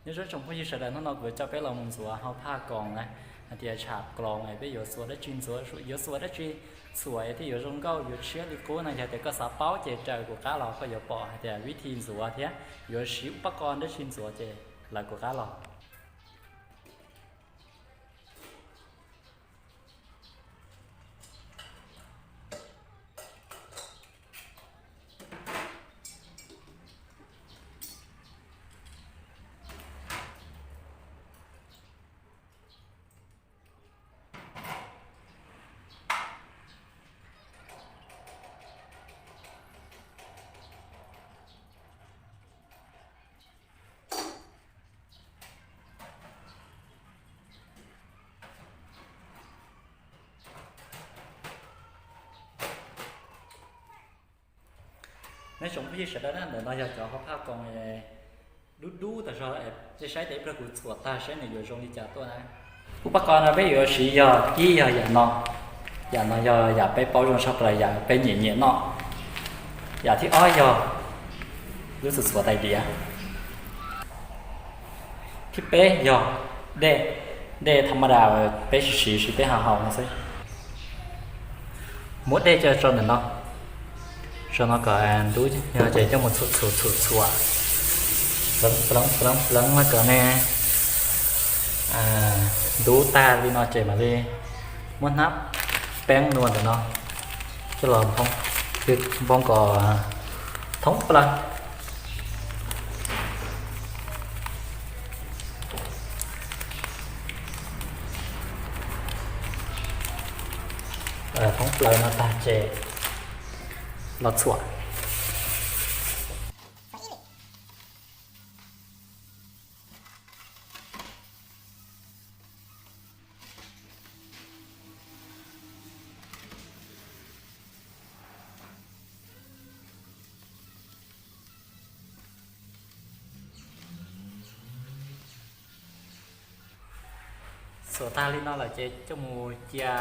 Nyob zoo tsoom phooj ywg sawv daws, hnub no kuv coj peb los mus ntxuav hauv phaj koos na, hais tias tsham koos es peb yuav xuas dab tsi ntxuav, yuav xuas dab tsi txhuam es thiaj yuav zoo nkauj yuav tshiab li qub no. Yog tias koj xav paub ces raws kuv qab los koj yuav pom hais tias vib thi ntxuav thiab yuav siv uj pab ko dab tsi ntxuav ces lawv kuv qab los. Neb tsoom phooj ywg sawv daws na, ntawm no yog cov hauv phaj koos dub dub tas zog, cia saib tias ib pliag kuv txhuam tag saib nws yuav zoo li cas tuaj na. Uj pab ko no peb yuav siv yog ib yog yam no, yam no yog yam peb paub zoo tshaj plaws, yam peb nyiam nyiam noj. Yam thib ob yog lub txhuam txhuam tais diav. Thib peb yog dej, dej tha ma das peb siv siv peb haus haus no xwb. Muab dej coj tso ntawm no, tso no kom ntub, yog ces coj mus txhuam txhuam txhuam txhuam, pleev pleev pleev no kom ne ntub tag li no ces mam li muab hnab peeb nua ntawm no coj los nphoo kom thoob plaws. Thoob plaws no tag ces los txhuam. Txhuam tag li no lawm ces coj mus cia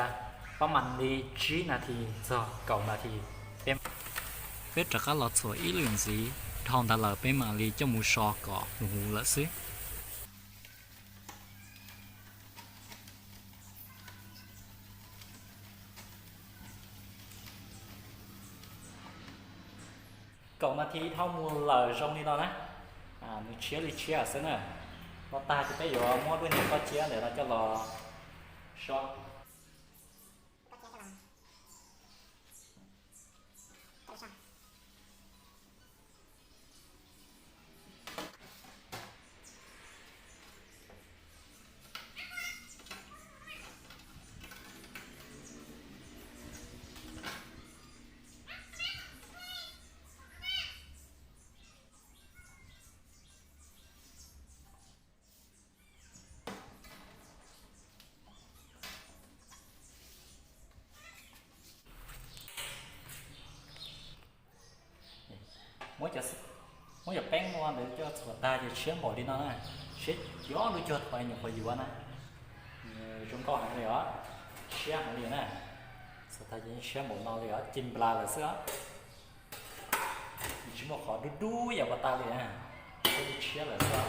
pab mam li tsib nas this txog kaum nas this. Peb rov qab los txhuam ib lwm ntxiv, dhau ntawd lawm peb mam li coj mus so kom huv huv lawm xwb. Kaum nas this dhau mus lawm zoo li no na, nws tshiab li tshiab xwb na. Los tag ces peb yuav muab lub niag pob ciab ntawm no coj los so. Muab cov peeb nua ntawd coj txhuam tag ces tshiab npaum li no na, tshiab cov lub cuag thaum nyuam qhuav yuav na. Zoo nkauj heev li os, tshiab heev li na. Txhuam tag ces tshiab npaum no li os, ci nplas lawm xwb os. Tsis muaj qhov dub dub yam pas tas li na, tshiab lawm xwb.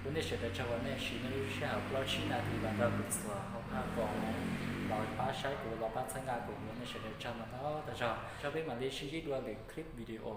Ua nej sawv daws tsaug uas nej siv nej lub sij hawm plaub tsib nas this los nrog kuv txhuam hauv phaj koos, los pab saib kuv, los pab txhawb nqa kuv, ua nej sawv daws tsaug ntau ntau tas zog. Tso peb mam li sib ntsib dua lwm clip video.